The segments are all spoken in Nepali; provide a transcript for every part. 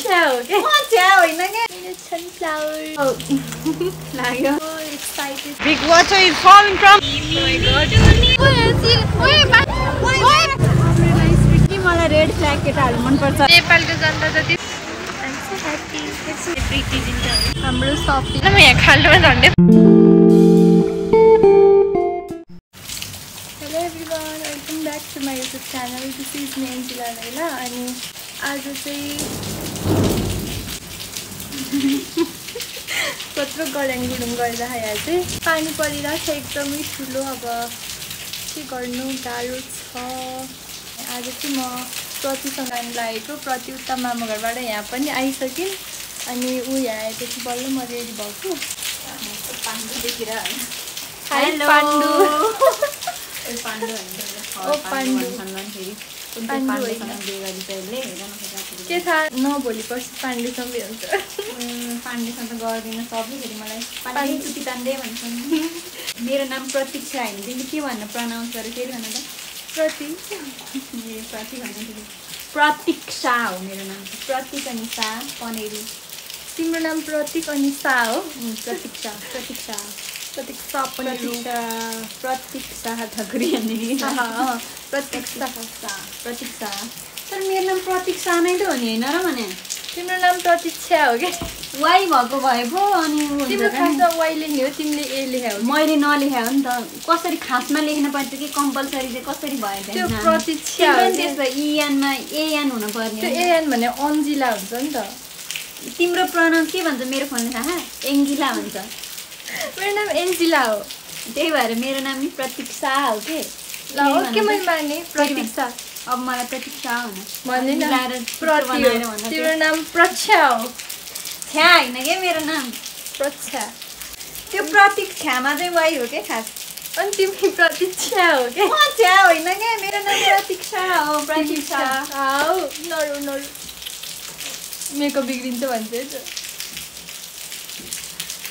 छ्या हो के छ्या होइन के सनफ्लावर लाग्यो excited Big water is falling from मलाई रेड फ्ल्याग केटाहरू मनपर्छ नेपालको जनता जति हाम्रो सपिङ म यहाँ खाल्डोमा झन्डै hello everyone welcome back to my YouTube channel this is me Angela हैन अनि आज चाहिँ कत्रो गड्याङ गुडुङ गरिरहेको चाहिँ पानी परिरहेको छ एकदमै ठुलो अब के गर्नु गाह्रो छ आज चाहिँ म प्रतिसँग लागेको प्रति उता मामा घरबाट यहाँ पनि आइसकेँ अनि ऊ यहाँ आएपछि बल्ल म रेडी भएको पाण्डु देखेर हेलो पाण्डु के थाहा न भोलि पर्सि पाण्डुसँग हुन्छ पाण्डेसँग गरिदिन सक्यो फेरि मलाई पाण्डे चुटी तान्डे भन्छ मेरो नाम प्रतीक्षा होइन तिमीले के भन्न प्रनाउन्स गरेर फेरि भन त प्रति भन्नु प्रतीक्षा हो मेरो नाम प्रतीक अनि सा पनेरी तिम्रो नाम प्रतीक अनि सा हो प्रतीक्षा प्रतीक्षा ठकुरी प्रतीक्षा तर मेरो नाम प्रतीक्षा नै त हो नि होइन र भने तिम्रो नाम प्रतीक्षा हो क्या वाइ भएको भए पो अनि तिम्रो खासमा वाइ लेख्ने हो तिमीले ए लेख्यौ मैले नलेखे हो नि त कसरी खासमा लेख्न पर्छ कि कम्पलसरी चाहिँ कसरी भयो त्यो प्रतीक्षा त्यसमा इएनमा एएन हुनु पर्ने त्यो एएन भने अन्जिला हुन्छ नि त तिम्रो प्रनाउन्स के भन्छ मेरो फोनले थाहा एन्जिला भन्छ मेरो नाम एन्जिला हो त्यही भएर मेरो नाम नि प्रतीक्षा हो के ल ओके मैले माने प्रतीक्षा अब मलाई प्रतीक्षा हुन भन्दिन तिम्रो नाम प्रक्षा हो छ्या होइन के मेरो नाम प्रक्षा त्यो प्रतीक्षामा चाहिँ वाइ हो के खास अनि तिमी प्रतीक्षा हो के छ्या होइन के मेरो नाम प्रतीक्षा हो प्रतीक्षा हौ नरु मेकअप बिग्रिन्छ भन्छ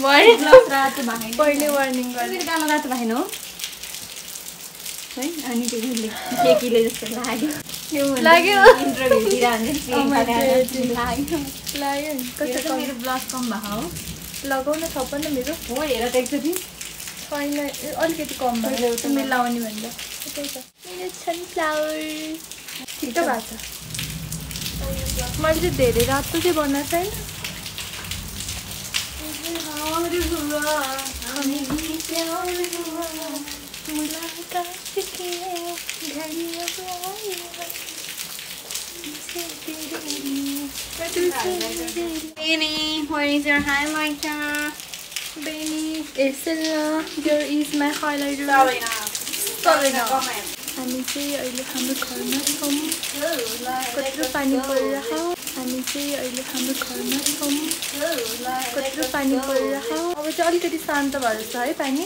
पहिले वार्निङ गरेर कालो रातो भएन हो है अनि केकीले जस्तो लाग्यो इन्टरभ्यूतिर लाग्यो मेरो ब्लस कम भएको हो लगाउन थपन मेरो हो हेर त एकचोटि छैन अलिकति कम भयो तिमीले लाउने भन्दा मेरो सनफ्लावर ठिक त भएको छ मैले चाहिँ धेरै रातो चाहिँ बनाएको छैन Benny, where is your highlighter? Benny, here is my highlighter. हामी चाहिँ अहिले हाम्रो घरमा छौँ कत्रो पानी परिरहेको हामी चाहिँ अहिले हाम्रो घरमा छौँ कत्रो पानी परिरहेको अब चाहिँ अलिकति शान्त भएर छ है पानी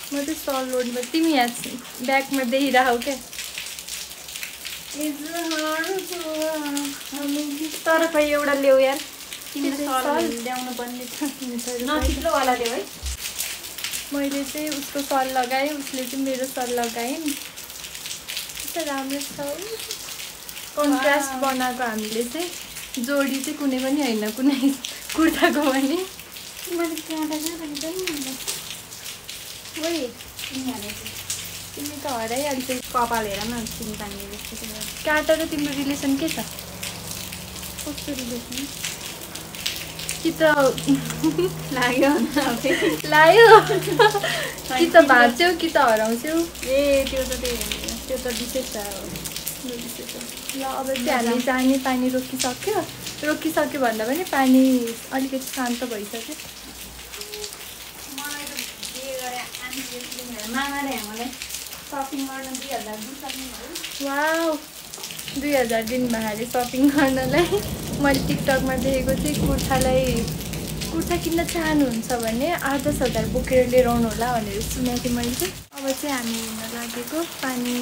म चाहिँ सल लोडमा तिमी यहाँ ब्यागमा देखिरहेको क्या तर खै एउटा ल्याऊ यार ल्याउनु पर्ने नचिप्लोवाला ल्याऊ है मैले चाहिँ उसको सल लगाएँ उसले चाहिँ मेरो सल लगाएँ कस्तो राम्रो छ कन्ट्रास्ट बनाएको हामीले चाहिँ जोडी चाहिँ कुनै पनि होइन कुनै कुर्ताको पनि तिमी त हराइहाल्छौ कपाल हेर न तिमी तान्ने काँटा र तिम्रो रिलेसन के छ कस्तो रिलेसन कि त लाग्यो कि त भाँच्यौ कि त हराउँछौ ए त्यो त विशेष हो ल अब चाहिँ हामी जाने पानी रोकिसक्यो भन्दा पनि पानी अलिकति शान्त भइसक्यो मामाले हामीलाई सपिङ गर्न 2000 दिनुभयो अरे सपिङ गर्नलाई मैले टिकटकमा देखेको चाहिँ कुर्ता किन्न चाहनुहुन्छ भने 8-10 हजार बोकेर लिएर आउनु होला भनेर सुनेको थिएँ मैले चाहिँ अब चाहिँ हामी हिँड्न लागेको पानी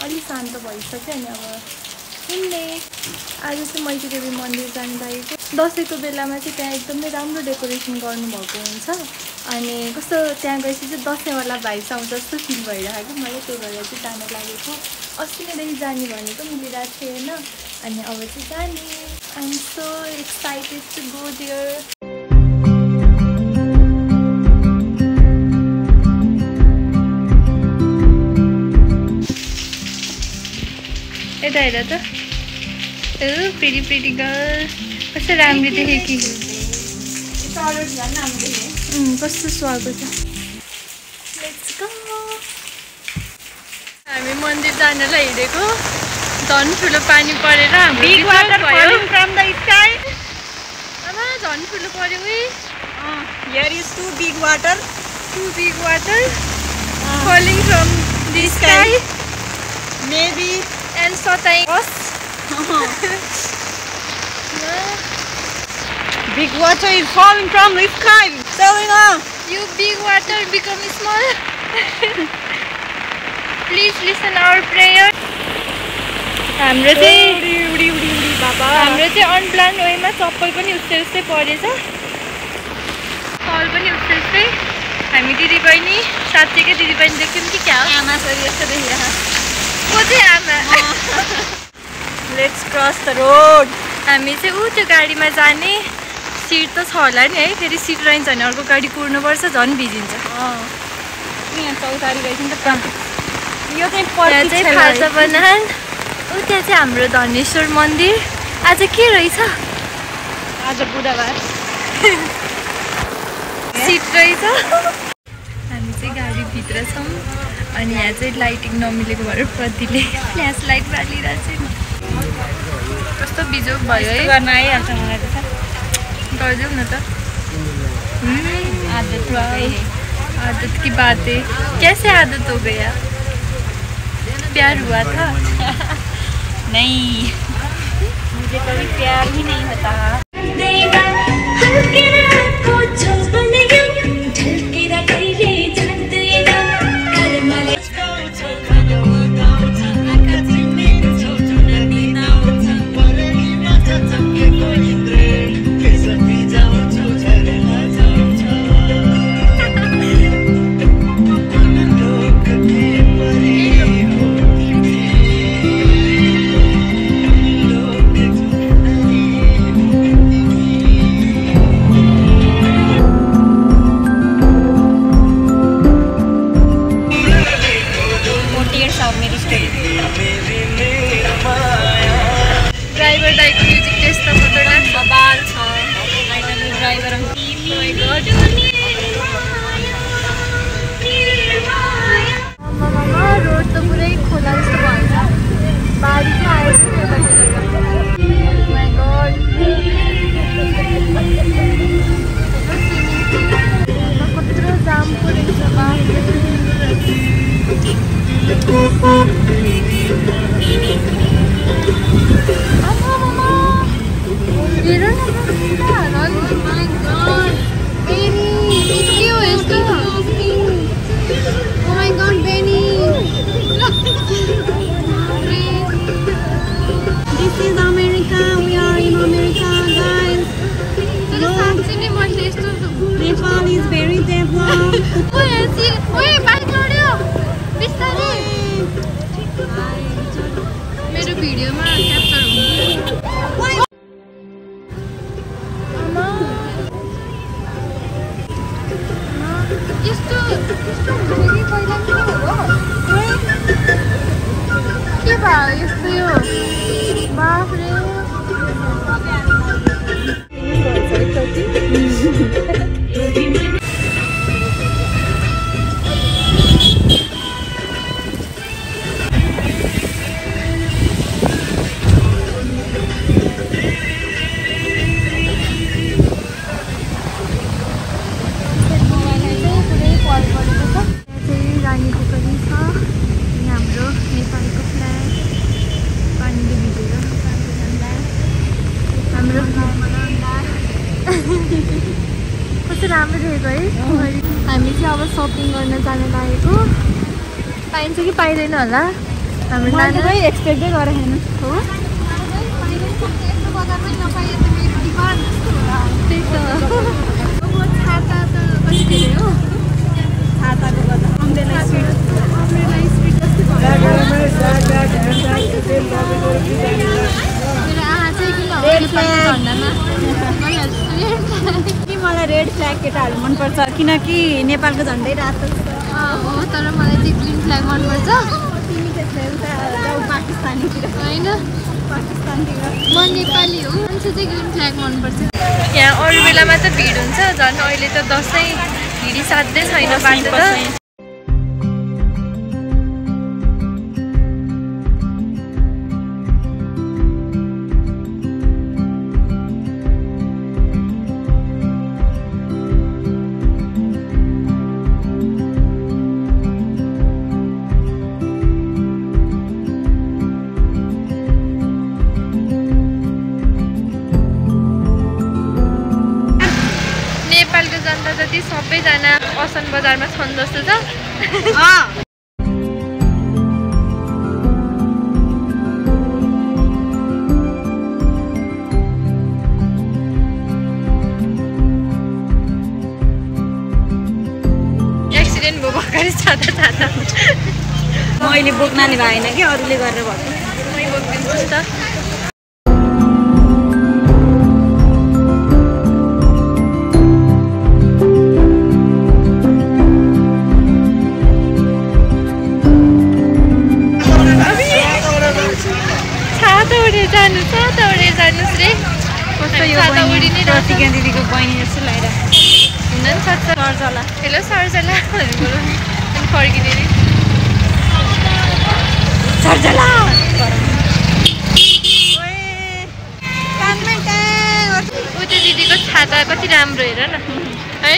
अलिक शान्त भइसक्यो अनि अब हिँड्ने आज चाहिँ मैत्रीदेवी मन्दिर जानु लागेको दसैँको बेलामा चाहिँ त्यहाँ एकदमै राम्रो डेकोरेसन गर्नुभएको हुन्छ अनि कस्तो त्यहाँ गएपछि चाहिँ दसैँवाला भाइस आउँछ जस्तो फिल भइरहेको मलाई त्यही भएर चाहिँ जानु लागेको अस्ति नैदेखि जाने भनेको मिलिरहेको थिएन अनि अब चाहिँ जाने I am so excited to go there यता हेर त प्रिटी गर्ल कस्तो राम्रो देखेँ कि कस्तो स्वागत छ लेट्स गो हामी मन्दिर जानलाई हिँडेको झन् ठुलो पानी परेर हाम्रो big water falling from the sky. आमा झन् ठुलो पर्यो उही Here is two big water falling from the sky maybe and Sotai us. big water is falling from the sky. Selena, You big water become small. Please listen our prayer. हाम्रो चाहिँ अनप्लान वेमा चप्पल पनि उस्तै उस्तै परेछ कल पनि उस्तै उस्तै हामी दिदीबहिनी साँच्चैकै दिदीबहिनी देख्यौँ कि क्या हो आमा छोरी यस्तो देखिरहेको को चाहिँ आमा Let's cross the road. हामी चाहिँ ऊ त्यो गाडीमा जाने सिट त छ होला नि है फेरि सिट रहन्छ भने अर्को गाडी कुर्नुपर्छ झन् भिजिन्छ यहाँ चौतारी रहेछ नि त यो चाहिँ यहाँ चाहिँ खाजा बनान ऊ त्यहाँ चाहिँ हाम्रो धनेश्वर मन्दिर आज के रहेछ आज बुधबार सिट रहेछ हामी चाहिँ गाडीभित्र छौँ अनि यहाँ चाहिँ लाइटिङ नमिलेको भएर प्रतिले फ्ल्यास लाइट बालिरहेको छ कस्तो बिजोग भयो है गर्न आइहाल्छ मलाई त गरिदेऊ न त आदत आदत की बात है कैसे आदत हो गया प्यार हुआ था नहीं मुझे कभी प्यार ही नहीं होता ड्राइभर दाइको म्युजिक टेस्ट त खतरनाक बबाल छ ड्राइभर रोड त पुरै खोला जस्तो भएछ बारी चाहिँ आएछ कत्रो जाम परेछ हेर न के हो यस्तो Oh my god, Benny! This is America. We are in America, guys. Nepal is very developed. मेरो भिडियोमा क्याप्चर हुन्छ यस्तो यस्तो हुन्छ कि पहिला के हो के भयो यस्तो यो बाफ्रे कस्तो राम्रो देखेको है हामी चाहिँ अब सपिङ गर्न जान लागेको पाइन्छ कि पाइँदैन होला हाम्रो नाना एक्सपेक्टै गरेको छैन हो त्यही त छाता त कति हो छाताको गर्दा अम्ब्रेला स्पिड जस्तै भयो केटाहरू मनपर्छ किनकि नेपालको झन्डै रातो छ हो तर मलाई चाहिँ ग्रिन फ्ल्याग मनपर्छ तिमी त्यसलाई उता जाऊ पाकिस्तानतिर होइन पाकिस्तानतिर म नेपाली हो मान्छे चाहिँ ग्रिन फ्ल्याग मनपर्छ यहाँ अरू बेलामा त भिड हुन्छ झन् अहिले त दसैँ भिडी साध्यै छैन बाटो त नेपालको जनता जति सबैजना असन बजारमा छन् जस्तो छ एक्सिडेन्ट भयो भर्खरै छाता मैले बोक्नाले भएन कि अरूले गरेर भएको मै बोकिदिन्छु त जानुस् रे प्रतिज्ञा दिदीको बहिनी जस्तो लागिरहेको हुन नि सक्छ सर्जला हेलो सर्जला भनेर बोल्नु अनि फर्किने रे सर्जला उता दिदीको छाता कति राम्रो हेर न है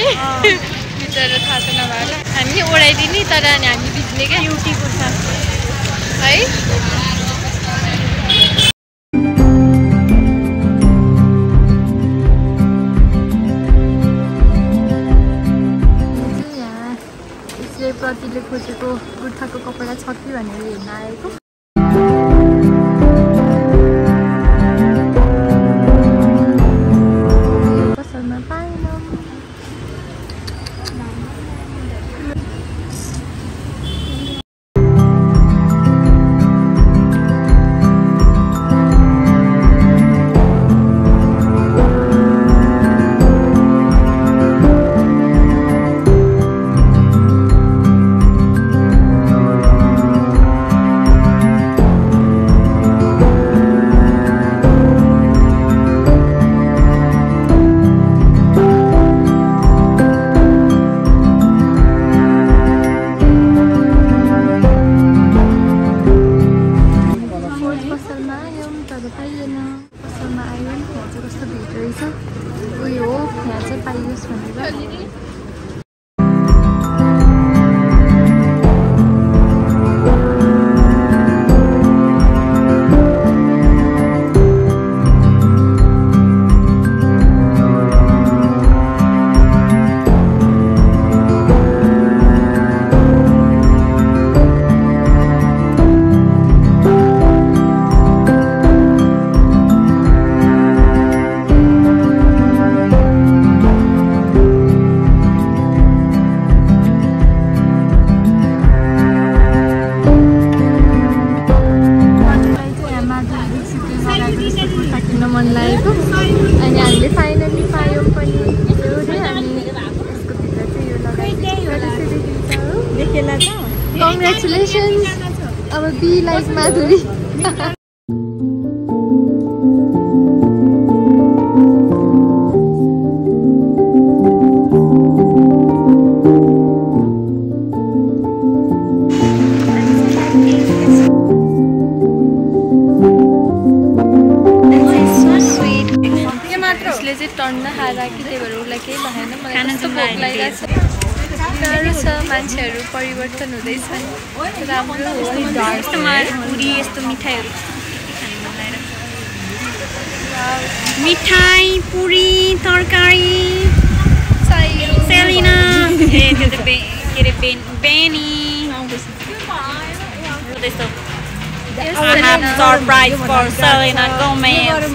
बिचरा छाता नभएर हामी ओढाइदिने तर अनि हामी भिज्ने क्या ब्युटी कुर्ता है प्रतिले खोजेको कुर्ताको कपडा छ कि भनेर हेर्न आएको पसलमा पाएनौँ मन लागेको अनि हामीले फाइनली पायौँ पनि ल्याउँदै अनि यसको भित्र चाहिँ यो लगाइदिन्छ कङ्ग्रेचुलेसन्स अब बी लाइक माधुरी टन्न खाएर कि त्यही भएर उसलाई केही भएन मलाई कस्तो भोक लागिरहेको छ गाह्रो छ मान्छेहरू परिवर्तन हुँदैछ राम्रो पुरी यस्तो मिठाईहरू मिठाई पुरी तरकारी सेलिना त्यो त के अरे बेनी त्यस्तो I have surprise for Selena Gomez.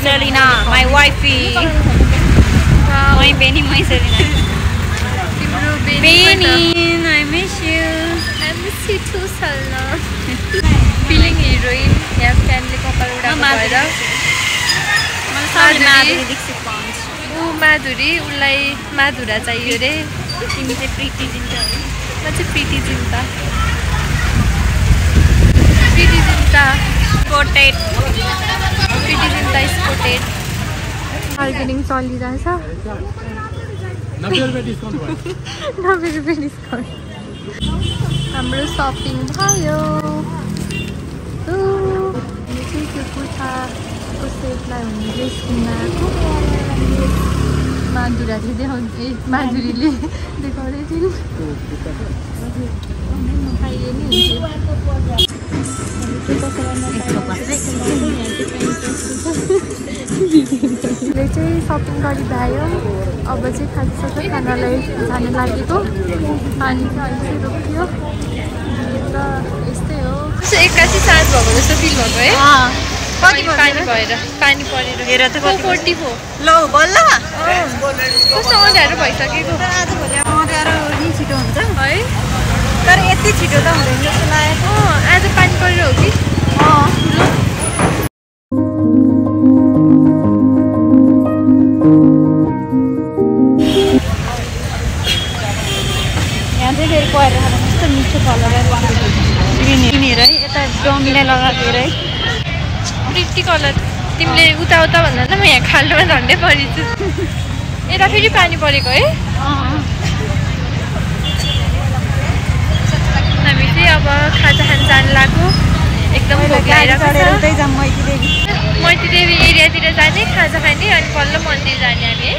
Selena, my wifey. My Benny, my Selena. Benny, I miss you. I miss you too, Selena. Feeling heroine. Yeah, family couple उड़ा भएर Madhuri Dixit pants. माधुरी, उसलाई माधुरा चाहियो रे। तिमी चाहिँ प्रिटी जिन्ता हो। म चाहिँ Preity Zinta. Preity Zinta sported. Preity Zinta sported. Bargaining चलिरहेछ। 90 रुपैयाँ डिस्काउन्ट भयो। 90 रुपैयाँ डिस्काउन्ट। हाम्रो सपिङ भयो। यो चाहिँ त्यो कुर्ताको सेटलाई हुने ड्रेस किन्न आएको। माधुराले देखाउँदै माधुरीले देखाउँदै थियो। खाइए नि ले चाहिँ सपिङ गरिभ्यायो। अब चाहिँ खाजासाजा खानालाई जान लागेको। पानी चाहिँ अहिले चाहिँ रोकियो र यस्तै हो। एक्कासी साँझ भएको जस्तो फिल भएको है। पानी भएर पानी परेर हेर त 44 ल बल्ल कस्तो अँध्यारो भइसकेको। आजभोलि अँध्यारो नि छिटो हुन्छ है तर यति छिटो त हुँदैन जस्तो लागेको। आज पानी परेर हो कि यहाँ चाहिँ फेरि परेर खाँदा कस्तो मिठो कलर किनेर है यता डमीलाई लगाएको है प्रिटी कलर। तिमीले उता उता भन्दा त म यहाँ खाल्डोमा झन्डै परिछु। यता फेरि पानी परेको है। हामी चाहिँ अब खाजा खान जानु लाग्यो। एकदम भोक लागिरहेको छ। मैती देवी एरियातिर जाने खाजा खाने अनि बल्ल मन्दिर जाने हामी है।